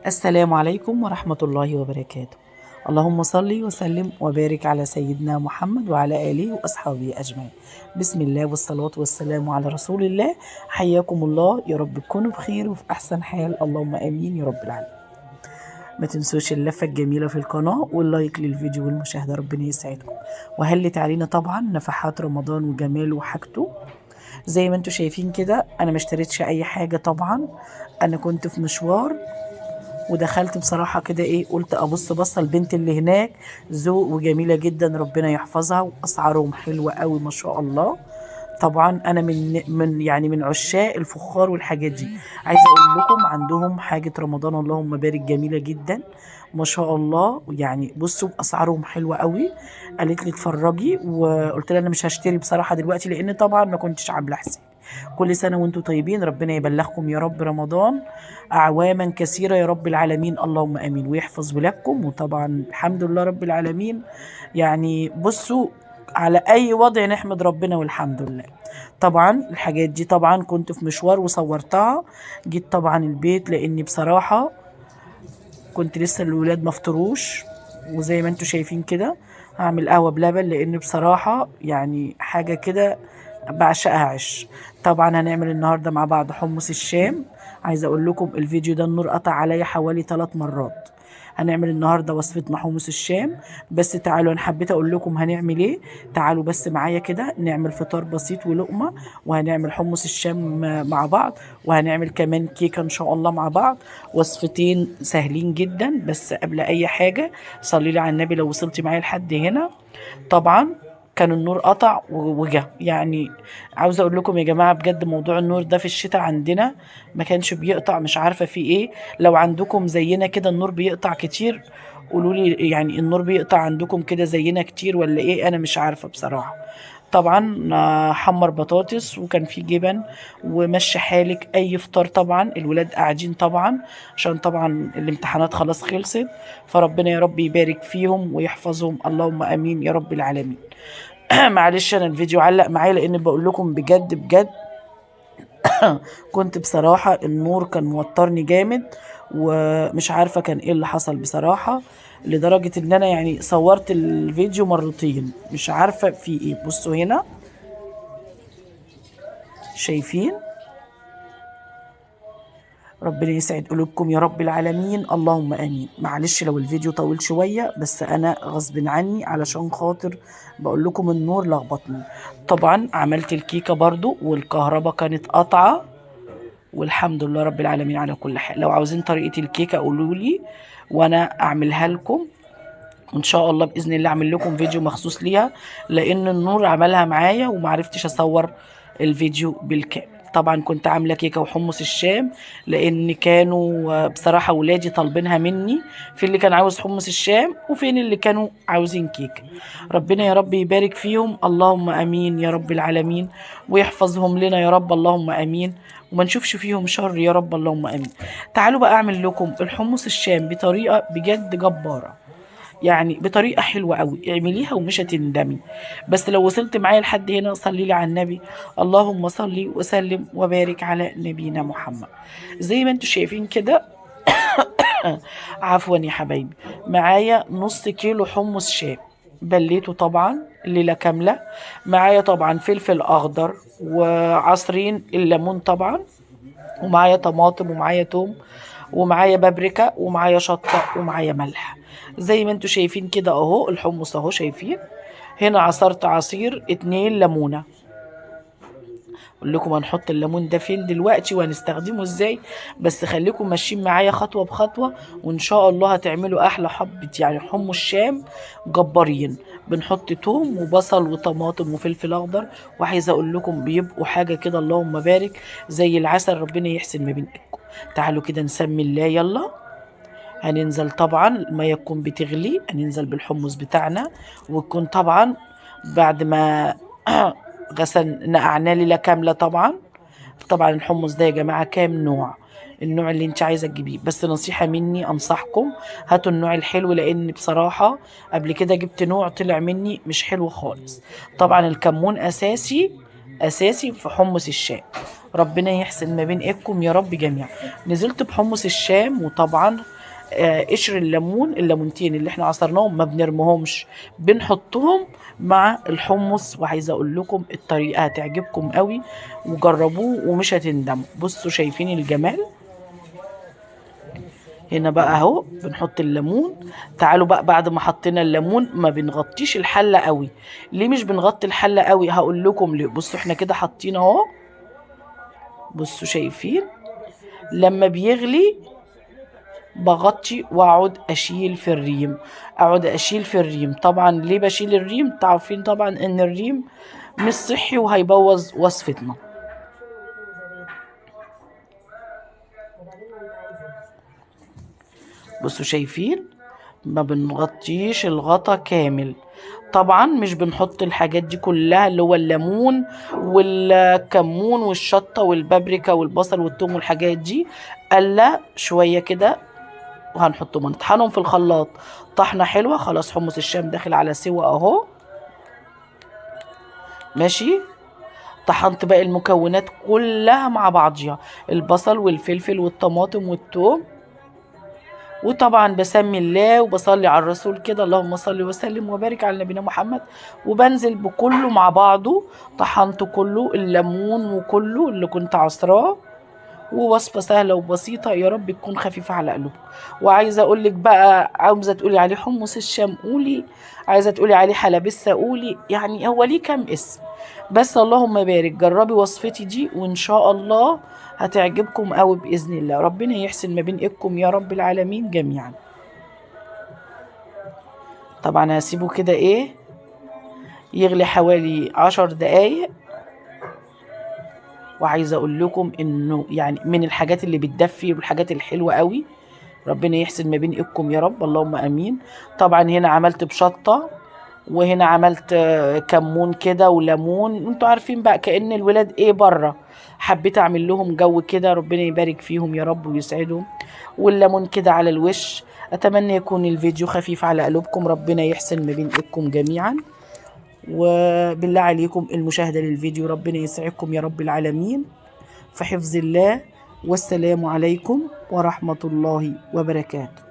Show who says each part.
Speaker 1: السلام عليكم ورحمة الله وبركاته. اللهم صل وسلم وبارك على سيدنا محمد وعلى آله وأصحابه أجمعين. بسم الله والصلاة والسلام على رسول الله. حياكم الله، يا رب تكونوا بخير وفي أحسن حال، اللهم آمين يا رب العالمين. ما تنسوش اللفة الجميلة في القناة وال like للفيديو والمشاهدة، ربنا يسعدكم. وهلت علينا طبعا نفحات رمضان وجماله وحاجته. زي ما انتوا شايفين كده انا ما اشتريتش اي حاجة، طبعا انا كنت في مشوار ودخلت بصراحة كده ايه، قلت ابص بصة البنت اللي هناك ذوق وجميلة جدا، ربنا يحفظها، واسعارهم حلوة قوي ما شاء الله. طبعا انا من يعني من عشاق الفخار والحاجات دي. عايزه اقول لكم عندهم حاجة رمضان اللهم بارك جميلة جدا ما شاء الله، يعني بصوا اسعارهم حلوة قوي. قالت لي اتفرجي، وقلت لها انا مش هشتري بصراحة دلوقتي لان طبعا ما كنتش عامله حساب. كل سنة وانتم طيبين، ربنا يبلغكم يا رب رمضان اعواما كثيرة يا رب العالمين، اللهم امين، ويحفظ ولادكم. وطبعا الحمد لله رب العالمين، يعني بصوا على اي وضع نحمد ربنا والحمد لله. طبعا الحاجات دي طبعا كنت في مشوار وصورتها، جيت طبعا البيت لاني بصراحة كنت لسه الولاد ما فطروش، وزي ما انتم شايفين كده هعمل قهوة بلبن لان بصراحة يعني حاجة كده بعشقها عش. طبعا هنعمل النهارده مع بعض حمص الشام. عايزه اقول لكم الفيديو ده النور قطع عليا حوالي 3 مرات. هنعمل النهارده وصفتنا حمص الشام، بس تعالوا انا حبيت اقول لكم هنعمل ايه. تعالوا بس معايا كده نعمل فطار بسيط ولقمه، وهنعمل حمص الشام مع بعض، وهنعمل كمان كيكة ان شاء الله مع بعض. وصفتين سهلين جدا. بس قبل اي حاجة صلي لي على النبي لو وصلتي معايا لحد هنا. طبعا كان النور قطع وجه، يعني عاوزه اقول لكم يا جماعة بجد موضوع النور ده في الشتاء عندنا ما كانش بيقطع، مش عارفه في ايه. لو عندكم زينا كده النور بيقطع كتير قولوا لي، يعني النور بيقطع عندكم كده زينا كتير ولا ايه؟ انا مش عارفه بصراحة. طبعا حمر بطاطس وكان في جبن ومشي حالك اي فطار. طبعا الولاد قاعدين طبعا عشان طبعا الامتحانات خلاص خلصت، فربنا يا رب يبارك فيهم ويحفظهم، اللهم امين يا رب العالمين. معلش انا الفيديو علق معايا لان بقول لكم بجد بجد كنت بصراحة النور كان موترني جامد ومش عارفة كان ايه اللي حصل بصراحة، لدرجة ان انا يعني صورت الفيديو مرتين مش عارفة في ايه. بصوا هنا شايفين، ربنا يسعد قلوبكم يا رب العالمين، اللهم امين. معلش لو الفيديو طويل شوية بس انا غصب عني علشان خاطر بقول لكم النور لخبطني. طبعا عملت الكيكه برضو والكهرباء كانت قاطعه، والحمد لله رب العالمين على كل حال. لو عاوزين طريقه الكيكه قولوا لي وانا اعملها لكم ان شاء الله، باذن الله اعمل لكم فيديو مخصوص ليها لان النور عملها معايا ومعرفتش اصور الفيديو بالكامل. طبعا كنت عامله كيكة وحمص الشام لان كانوا بصراحة ولادي طالبينها مني، في اللي كان عاوز حمص الشام وفين اللي كانوا عاوزين كيكة. ربنا يا رب يبارك فيهم، اللهم امين يا رب العالمين، ويحفظهم لنا يا رب، اللهم امين، وما نشوفش فيهم شر يا رب، اللهم امين. تعالوا بقى اعمل لكم الحمص الشام بطريقة بجد جبارة، يعني بطريقة حلوة قوي، اعمليها ومش هتندمي. بس لو وصلت معايا لحد هنا صلي لي على النبي، اللهم صلي وسلم وبارك على نبينا محمد. زي ما انتم شايفين كده عفوا يا حبايبي، معايا نص كيلو حمص شام بليته طبعا ليلة كاملة، معايا طبعا فلفل اخضر وعصرين الليمون طبعا، ومعايا طماطم ومعايا توم ومعايا بابريكا ومعايا شطه ومعايا ملح. زي ما انتوا شايفين كده اهو الحمص اهو، شايفين هنا عصرت عصير 2 ليمونه. اقول لكم هنحط الليمون ده فين دلوقتي وهنستخدمه ازاي، بس خليكم ماشيين معايا خطوة بخطوة وان شاء الله هتعملوا احلى حبه يعني حمص شام جبارين. بنحط توم وبصل وطماطم وفلفل اخضر، وعايزه اقول لكم بيبقوا حاجة كده اللهم بارك زي العسل، ربنا يحسن ما بين ايدكم. تعالوا كده نسمي الله، يلا هننزل طبعا المية تكون بتغلي، هننزل بالحمص بتاعنا، وتكون طبعا بعد ما غسل نقعناه ليلة كاملة. طبعا طبعا الحمص ده يا جماعة كام نوع، النوع اللي انت عايزه تجيبيه، بس نصيحة مني انصحكم هاتوا النوع الحلو، لان بصراحة قبل كده جبت نوع طلع مني مش حلو خالص. طبعا الكمون اساسي اساسي في حمص الشام. ربنا يحسن ما بين ايدكم يا رب جميعا. نزلت بحمص الشام، وطبعا قشر الليمون، الليمونتين اللي احنا عصرناهم ما بنرميهمش، بنحطهم مع الحمص. وعايزه اقول لكم الطريقة هتعجبكم قوي، وجربوه ومش هتندموا. بصوا شايفين الجمال هنا بقى اهو، بنحط الليمون. تعالوا بقى بعد ما حطينا الليمون ما بنغطيش الحلة قوي. ليه مش بنغطي الحلة قوي؟ هقول لكم ليه. بصوا احنا كده حاطين اهو، بصوا شايفين لما بيغلي بغطي واقعد اشيل في الريم، اقعد اشيل في الريم. طبعا ليه بشيل الريم؟ تعرفين طبعا ان الريم مش صحي وهيبوظ وصفتنا. بصوا شايفين ما بنغطيش الغطا كامل. طبعا مش بنحط الحاجات دي كلها اللي هو الليمون والكمون والشطة والبابريكا والبصل والثوم والحاجات دي، الا شوية كده وهنحطهم، نطحنهم في الخلاط طحنة حلوة. خلاص حمص الشام داخل على سوا اهو، ماشي. طحنت باقي المكونات كلها مع بعضيها، البصل والفلفل والطماطم والثوم، وطبعا بسمي الله وبصلي على الرسول كده، اللهم صل وسلم وبارك على نبينا محمد. وبنزل بكله مع بعضه، طحنته كله، الليمون وكله اللي كنت عصراه. ووصفة سهلة وبسيطة، يا رب تكون خفيفة على قلوبكم. وعايزة اقولك بقى، عاوزة تقولي عليه حمص الشام قولي، عايزة تقولي عليه حلبسة قولي، يعني هو ليه كام اسم، بس اللهم بارك. جربي وصفتي دي وان شاء الله هتعجبكم قوي باذن الله. ربنا يحسن ما بين ايدكم يا رب العالمين جميعا. طبعا هسيبه كده ايه يغلي حوالي 10 دقايق. وعايزه اقول لكم انه يعني من الحاجات اللي بتدفي والحاجات الحلوة قوي. ربنا يحسن ما بين ايدكم يا رب، اللهم امين. طبعا هنا عملت بشطه، وهنا عملت كمون كده وليمون، انتوا عارفين بقى كأن الولاد ايه بره، حبيت اعمل لهم جو كده، ربنا يبارك فيهم يا رب ويسعدهم. والليمون كده على الوش. اتمنى يكون الفيديو خفيف على قلوبكم، ربنا يحسن ما بين ايدكم جميعا. وبالله عليكم المشاهدة للفيديو، ربنا يسعدكم يا رب العالمين. في حفظ الله، والسلام عليكم ورحمة الله وبركاته.